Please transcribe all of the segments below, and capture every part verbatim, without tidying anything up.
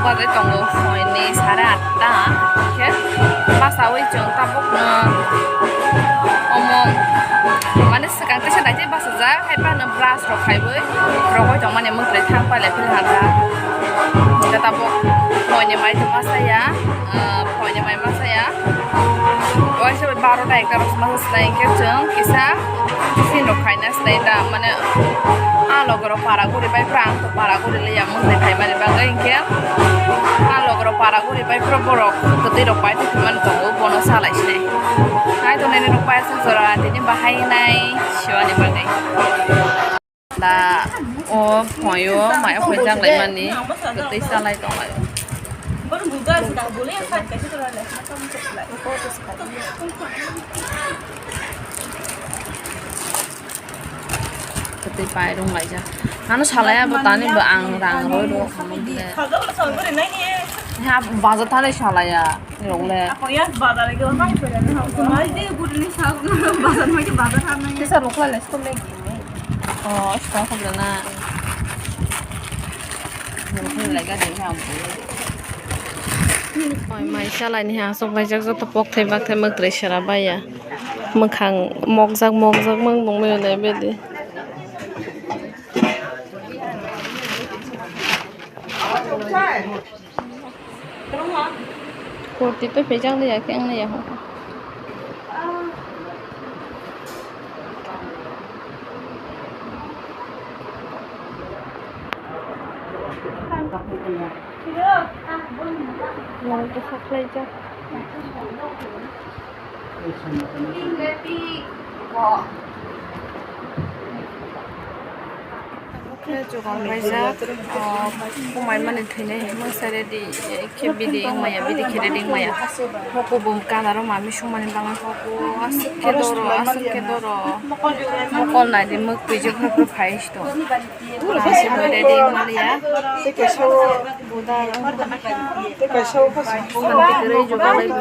Bagwi tongo phoini sare atta khe basaui chwng tabukno omo mane swkang teisa daitwi bachajak hai phano brush rok khaiwi rogwi tongmani mwkhwtwi thang pailai phili hamjak. Khe tabuk phoini mai tongma saya, ah, phoini mai ma saya. Waisa bai baro ta ekta rok masa sinai hinkhe chwng kisa tiffin rok khaina sinai ta, mane a loge rok para guri bai phra ang to para guri liya mung de khaimani bagwi hinkhe a loge rok para guri bai phra borok kwtwi rok pai thwimani tongo bono salai sinai. Hai to nini rok pai aswk jora tini bahai nai siwani bagwi. Da o phoyo mai o phoi jang lai mani tei salai tong lai. Tei pai rung lai ja. Ano salai abo tani bo ang rang roi rok. Ha bazar thani salai ya. Rong le. Ako ya bazar ke hai pera na. Mai de gudni sa bazar mai bazar ha na. Kisa rok lai school le gini. Oh, school ko na. Rok lai ga de ha. Oi mai salai ni ha sok lai jak joto pok thai bak thai mak tre sera baya. Mwkhang mokjak mokjak mang bong mai nai bedi. Kurti to pejang le ya keng le ya ho. Nang to saklai jak. Khe chukang kaijak, o, kumai mani thwinai mungsa ready khe bidi wngmaya, bidi khe ready wngmaya. Hoko bo gana rok mami songmani bagwi hoko aswk khe doro, aswk khe doro. Mokol nai di mwk twijak phai phai phai se tong. Aswk ready wngmaliya. Buda rok. Santi kwrwi jugalai bo.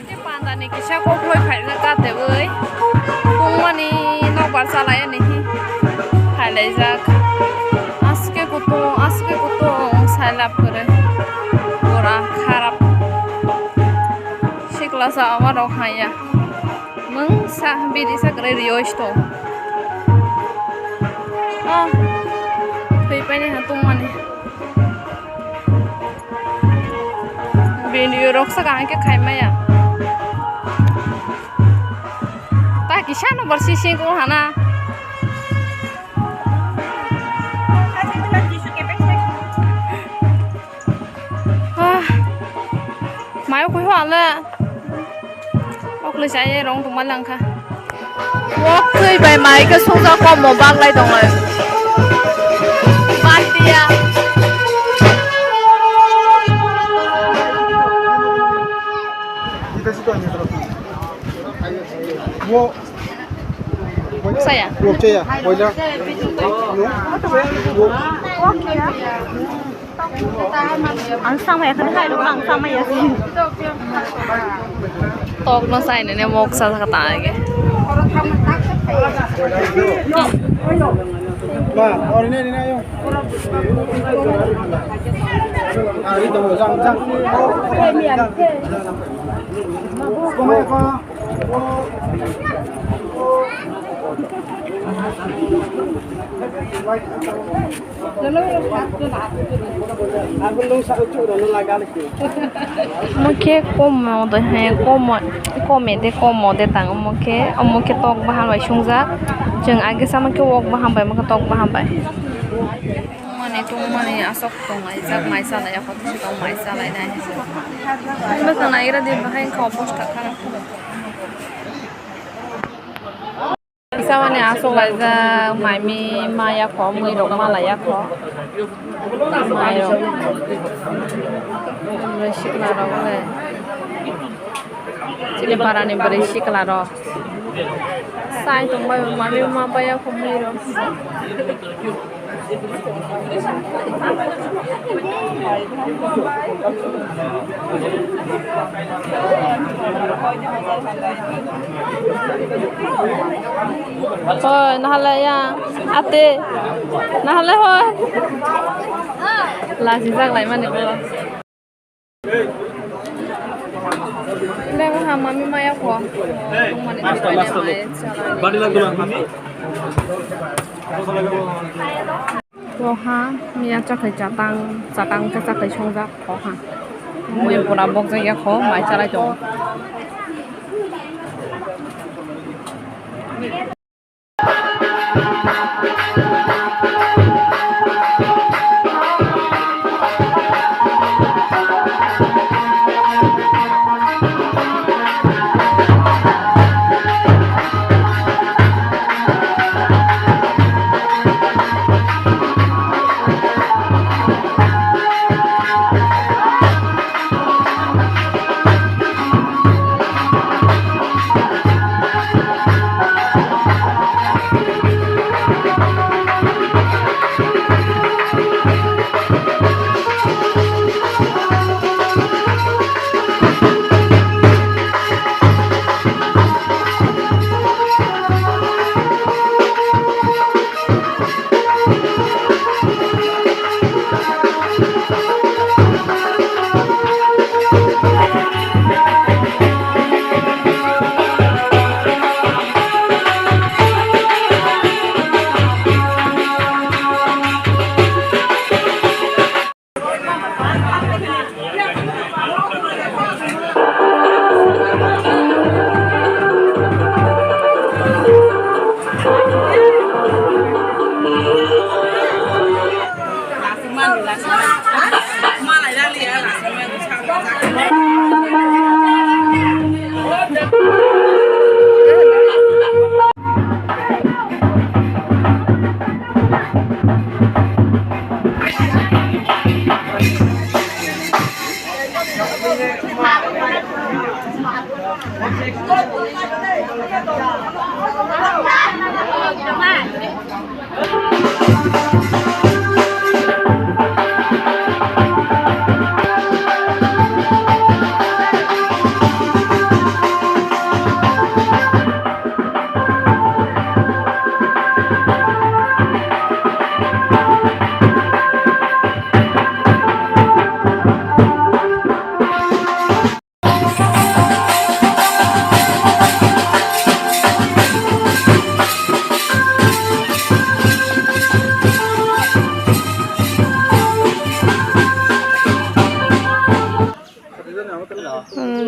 Tei panda ni kisa kok loi phaina katewi tongmani nokbar chalai ani hi phailaijak. Aswk khe kutung, aswk khe kutung, sai lab kwrwi. Pura kharap. Sikla sa ama rok haya. Mungsa bidi sa kwrwi rioisto. Ah, thwi paini ha tongmani. Video rok saka hangke khaimaya. Ta kisa no bor sising ko hana. Ah, mayo koi ho ale. Oklai chaya rong tongma langkha. Oklai bai mai khe sokjak komo baglai tongo. Batia. Saya. Ang samaya khani hai lo, ang samaya si. Tok no sai ne mok sa sa ta ge. Omo khe komo de he, komo, kome de komo de tang omo khe, omo khe tok bahan bai sungjak. Chwng age sama khe wok bahan bai, omo khe tok bahan bai. Mani tongmani aswk tong laijak, mai cha lai ya, kotor se tong mai cha lai nai. Bwswk naigra di bahai wngkha o bwswk kha. Kisa mani aswk laijak, maimi ma yakho, mui rok ma lai yakho. Mai rok. Bwrwi sikla rok le. Chini para ni bwrwi sikla rok. Sai tong bai bo maimi ma pai yakho mui rok. Hoi, nahale ya, ate, nahale hoi. Lasi jak lai mani bo. Bang ha mami maya ko. Mani masta, masta lo. Bari lagdo na, mami. Koha, miya chakhai chatang, chatang khe chakhai songjak koha. Mui pura bokjak ya kho, mai chalai tongo.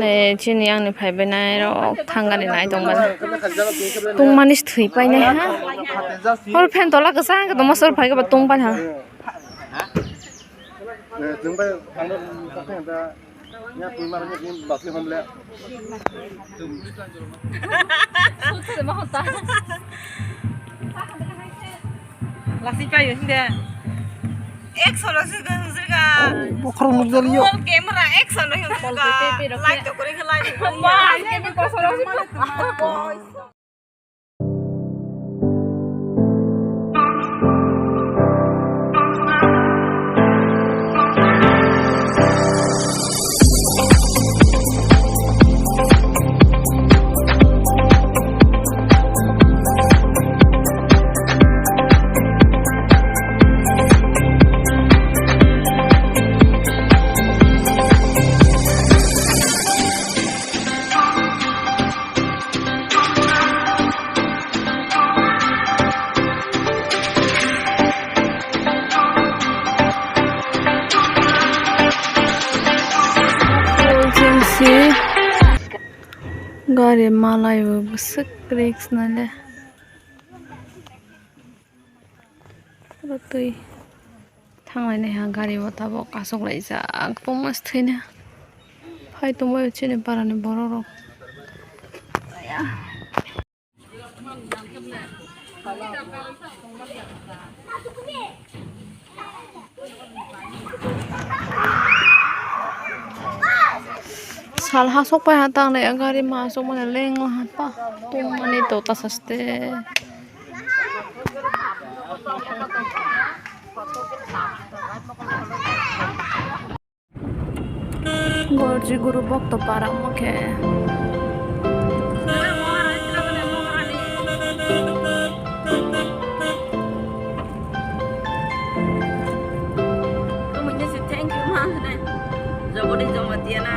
Le, chini angni phaibai nai rok thangani nai tongmani. Tungmani se thwi painai ha. Hor phan tola kwchang khe tongma sor phai khe ba tungpai ha. Lasi payo hinde. Action rok se hwnjak. Bokhorok nukjak liyo. Whole camera action rok hwnjak. Light to kore khe light. Wah, ini kosong rok. Gari malai bo bwswk risk nale. Pura twi thanglai naiha gari bo tabuk aswk laijak tongma se thwina phai tongbaio chini parani borok rok. Sal hasok pai ha tangnai gari ma aswk mani lengla ha pa tongmani to ta saste. Gorji guru bokto para omo khe. Thank you, ma. Jaboni jamatia na.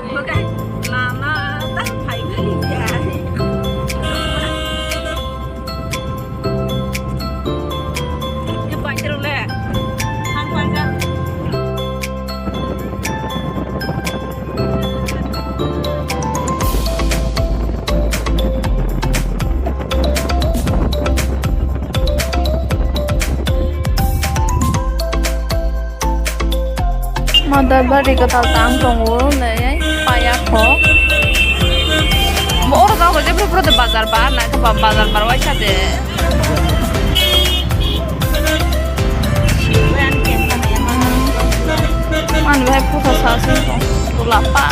Bukai lama ta phai phai ya. Ni paitero le. Han panja. Madar bari kwtal tang tongo, nei paya kho. Bo oro jago je bro bro de bazar bar, na khe ba bazar bar waisa de. Mani bai pusa sa sing tong, tula pa.